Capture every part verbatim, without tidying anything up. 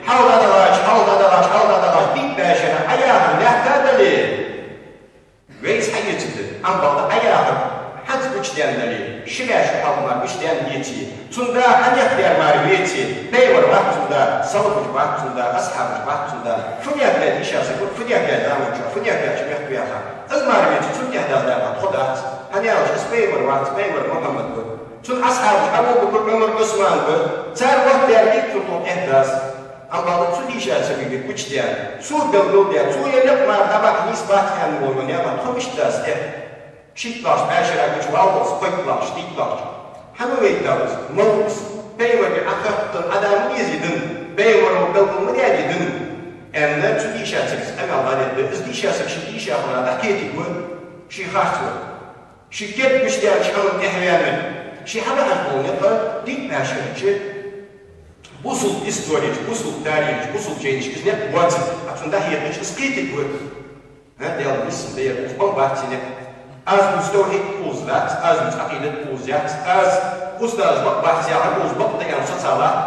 Хьал дӀадахача, хьал дӀадахача, хьал дӀадахача, дика баьшера Ӏа яхар лаьтта дале, вайца хьаэцаргда. Амма бакъда Ӏа яхар хӀанз гучадаьнна дале, ши бӀаь шу хьалха мара гучадаьнна деце, цун да хьанех дар мара веце, пайхамар вац цун да, салафаш бац цун да, асхьабаш бац цун да, фу дехка дийша саг ва, фу дехка заман чу, фу дехка чу мехка ваьха. Из мара веце, цун тӀехьа даздаьха тхо дац. ХӀана аьлча из пайхамар вац, пайхамар Мухьаммад ва. Цун асхьабаш Абу Бакр, Ӏумар, Ӏусман ба. Цар вахтар дийцар тхона тӀехьа дас. Амма бакъда цу дийша сага гучадаьнна, цо белгалдаьнна, цо е никъ мара дӀабахьа нийса бац аьнна вола никъ тхо мишта дас тӀехьа? Шийтта лахаш баьшера гучавала волча, кхойтта лахаш, шийтта лахаш. Хьан ва вайта из? Мала ва из? Пайхамарга Ӏохатта адам ма дезий дина, пайхамара белгал ма даьдий дина, аьнна, цу дийша саго къамаьл дӀадергда. Из дийша саг ший дийшача хана дӀакхетаргва, ше харцвар. Ший керда гучадаьннача хӀаман тӀехьа ваьннар, ше хьабахьаш бола никъ дика баьшерча, бусалба истореча, бусалба тарихача, бусалба жайнашка из никъ боацар, а цунна дӀахьехача из кхетаргва. ХӀа, Даьла нийсса бер, укх бан бац из никъ. Аз дувц тавхьид кхувсадац, аз дувц Ӏакъидат кхувсадац, аз устаза бакъ бац яхар кхувса бакъ да аьнна соцалахь.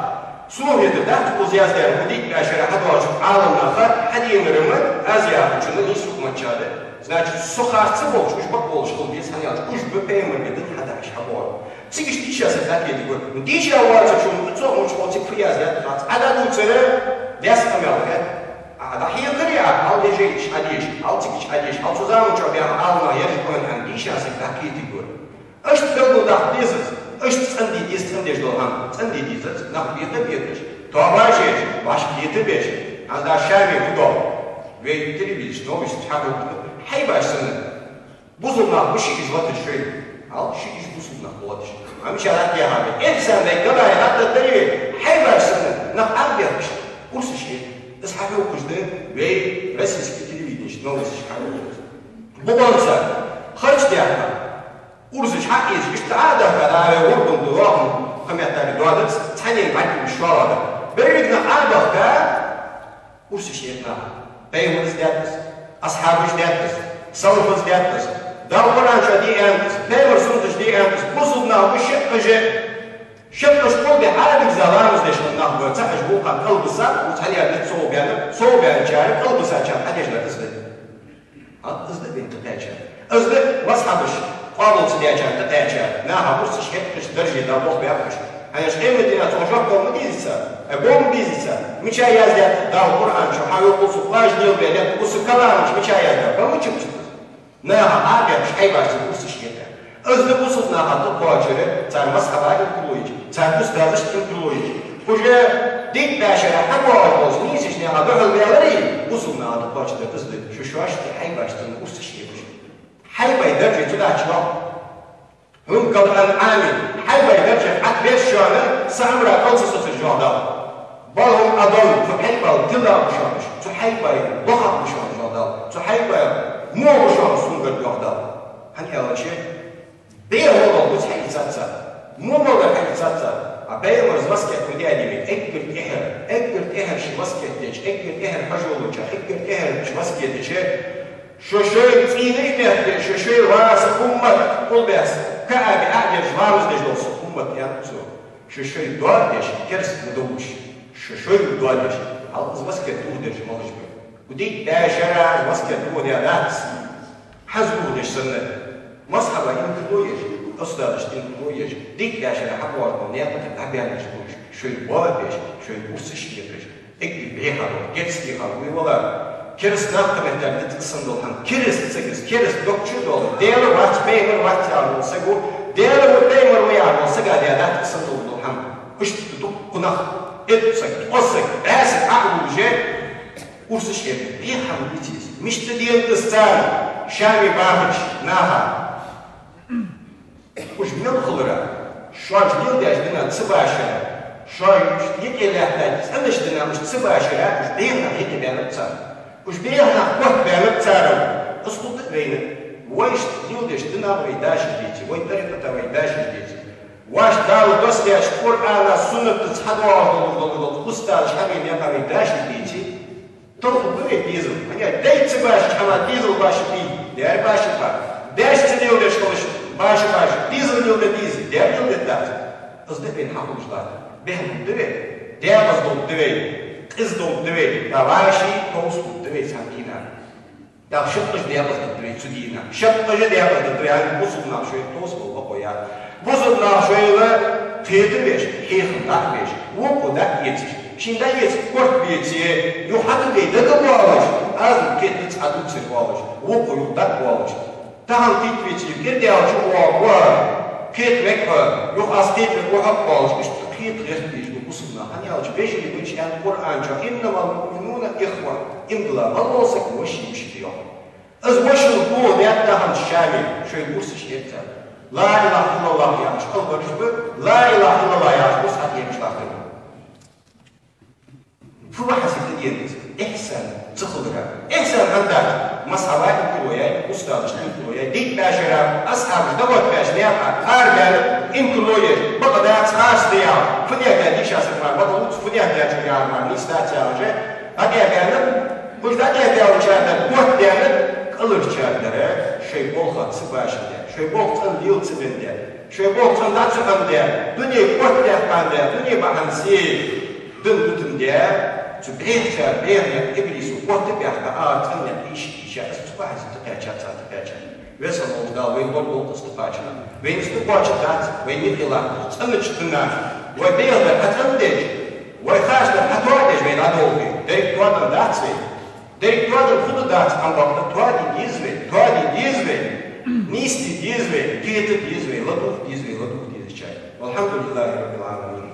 Сона хетар дац, укхаза яздаьр, укх дика баьшера хьадоагӀача Ӏаламнаха хьаденар-м, аз яхачунна нийса хӀукматаш да. Значит, со харц волаш, уж бакъ волаш хила беза, хӀана аьлча уж ба пайхамарга дин хьадахьаш хьабоагӀар. Цига иштта дийша саг дӀакхетаргва. Дийша воацачунна цо мучхо цига фу яздаьд хац. Ӏа дӀадувцар даьсса къамаьл хет. Ӏа дӀахьехар а, хьал дешаш Ӏадеш, хьал цига Ӏадеш, хьал цу заман чу баьха Ӏаламнах ераш ба хьона аьнна, дийша саг дӀакхетаргва. Иштта белгалдаккха дезац, иштта цӀенде деза цӀендеш дола хӀама, цӀенде дезац, нах бета беташ, тоабаш еш, вӀашка дета беш, хӀанз да Шаме фу доагӀа. Вай телевиденеш, новосташ хьахьокхаргда, хьайбаш санна. Бусалба нах ба шиъ-иш латаш шоай. Хьал шиъ-иш бусалба нах ба латаш. Амма ша латт яхьа вай. Элчан дай габай латтадарий вай, хьайбаш санна, нах Ӏарбехкаш, урсаш хет. Из хьахьокхаш да вай российски телевиденеш, новосташ хьахьокхаш. Бокъонца харц дехка. Урсаш хьаэца, иштта Ӏа а дахка, дӀа а вай, вурдун ду, вахун, кхаметтари доадац, цхьаннен бӀаргаш шоллагӀа. Берригаш Ӏа а бахка, урсаш хет наха. Пайхамара из даьд из, асхьабаша даьд из, салафаша даьд из, Дала Къуръан чу де аьннад из, пайхамара суннаташа де аьннад из, бусалба нах ба шаккхе, шаккхе кхоллабе Ӏарбий ламаз деш нах ба, цхьа хьажа вукхар кӀалбиса, цхьа лер де совбаьнна, совбаьнначар кӀалбисачар хьадеш дар из да. ХӀа, из да вайна тӀакхаьчар. Из да мазхӀабаш къоабал ца даьчар тӀакхаьчар. Наха урсаш хьекхаш, дарже дӀабохбаьккхаш. ХӀана аьлча къематдийнахьа цунна жоп дала ма дезий цар, э, го ма безий цар. Мича яздаьд Дала Къуръан чу, хьа вокхул со къажа лелабе лаьтта, уса каламаш мича яздаьд, ба мича бустаз? Наха Ӏа а бехкаш, хьайбаш санна урсаш хетар. Из да бусалба наха тӀакхоачар, цар мазхӀаба инкарло еча, цар устазашта инкарло еча. Уж дика баьшера хьабоагӀаш болча нийсача наха духьалваьлар, бусалба наха тӀакхоачадар из да, шо шоашта хьайбаш санна урсаш хеташ. Хьайбай дарже цу даьча йоах. هم كالأنعام, хьайбай дарже Ӏат беш шоана, са Ӏамра кӀал ца соцаш, йоах Дала. بل هم أضل, цу хьайбал тилла ба шоана уж, цу хьайбай лохагӀа ба шоана, йоах Дала. Цу хьайбай во ба шоана, сона гарга, йоах Дала. ХӀана аьлча, бехк бола бус хьаийцад цар, во мел дар хьаийцад цар. А пайхамара из васкет ма даьдий вайна, эггара тӀехьара, эггара тӀехьара ший васкет деча, эггара тӀехьара хьажолча, эггара тӀехьара ший васкет деча, шо шоай цӀийнаш мехка, шо шоай васа уммат къулбехьа КаӀбе Ӏодерзаш ламаз деш дола са уммат, аьннад цо. Шо шоай доа деш, кераста ма довлаш, шо шоай доа деш, хьал из васкет дохадеш малаш ба. Укх дика баьшера из васкет дохадаь дац. ХӀанз дохадеш санна, мазхӀаба инкарло еш, устазашта инкарло еш, дика баьшера хьабоагӀаш бола наькъа тӀа дӀабаьннаш ба уж, шоай боа беш, шоай урсаш хеташ. Эггара бӀеха дола, герз техар вай вала. Кераста нах тӀа меттар да из санна дола хӀама. Кераста саг из, кераста дог чу дола, Даьла вац, пайхамар вац яхаш вола саг ва, Даьла ва, пайхамар ва яхаш вола сага даьдац из санна дола хӀама. Иштта дукха нах, итт саг, ткъо саг, бӀаь саг Ӏа а вувлаш, урсаш хетар. БӀеха хӀама деций из? Мишта денад из царна, Шаме бахача наха? Уж мел хилара, шоаш леладеш дина ца башара, шоаш юкъе лаьттача цӀенаш дина уж ца башара, уж бӀеха нах юкъе баьннаб царна. Уж бӀеха нах котбаьннаб царна. Из хургда вайна. Вай иштта леладеш дина вай дашаш деце, вай тӀарикъата вай дашаш деце, вай Дала доссадаьча Къуръана, суннатаца хьадоагӀаш долаш дола устазаш хьавена наькъа вай дашаш деце, товхургда вай дезал. ХӀана аьлча дай ца башача хӀаман дезал башаргдий? Дера башаргба. Даьша ца леладеш хилча башаргбац, дезал леладе дезий? Дера леладе дац. Из да вайна хьахулаш латт. Бехк бергба вай. Декъаза долга да вай, къиза долга да вай, да вӀаший товса долга да вай цхьан дийнахьа. Да шаккхе декъаза долга да вай цу дийнахьа. Шаккхе декъаза долга да вай, хӀана бусалба нах шоай товса бола бокъо яц. Бусалба нах шоайла кхетам беш, хьехам дӀа а беш, вокхо дӀа а эцаш, шийна дӀаэца корта беце, юха хьатӀабе дагабоалаш, аз кхетац, Ӏа дувцар оалаш, вокхо юха дӀа а оалаш. Тахан кхетавеций, кӀира даьлча вогӀа, кхетавергва, юха аз кхетавергва хьо оалаш, иштта кхета гӀерта дезаш ба бусалба нах. ХӀана аьлча, вежарий ба уж, аьннад Къуръан чу: «إنما المؤمنون إخوة». Иман дилла мел вола саг воши я, йоах. Из вошал тӀа даьд тахан Шаме, шоай урсаш хетта. «لا إله إلا الله» яхаш кхалбараш ба, «لا إله إلا الله» яхаш урс хьатӀаергаш латтар ба. Фу бахьан сиха дена из? Ихьсан ца хилара. Ихьсан хӀана дац? Масхьала инкарло яьй, устазашта инкарло яьй, дика баьшара, асхьабаш дагӀоттабаьча наькъа арабаьнна инкарло еш, бакъ дац, харц да яхаш. Фу дийша саг мара, бакъ луц, фу дийша яр мара, нийса дац яхаш, дӀатӀабаьнна, уж дӀатӀабаьнначар дар, котдаьнна, кӀалхарчар дар, шоай болх ца башха дар, шоай болх цӀена лела ца бенна дар, шоай болх цӀена дӀа ца хьанна дар, дуне котдаьккха дар, дуне бахьанца дин дутаргда, цу бӀехачар бӀеха наькъа иблисо котбаьккха, ара цӀена наькъа ийша, ийша, из цу бахьанца тӀакхаьча, цӀа тӀакхаьча. Веза хинна волча Дала вайна лорадолда из тӀакхача. Вайна из тӀакхоачаргдац, вайна юкъе латтача цӀенача динах. Вай бегӀа дар хьацӀенъеш, вай харцдар хьатоадеш вай дӀадолхе. Деррига тоаденна дац вай. Деррига тоаденна фу да дац, амма бакъда тоаде деза вай, тоаде деза вай, нийсде деза вай, кхета деза вай, ладувгӀа деза вай, ладувгӀа дезача. والحمد لله رب العالمين.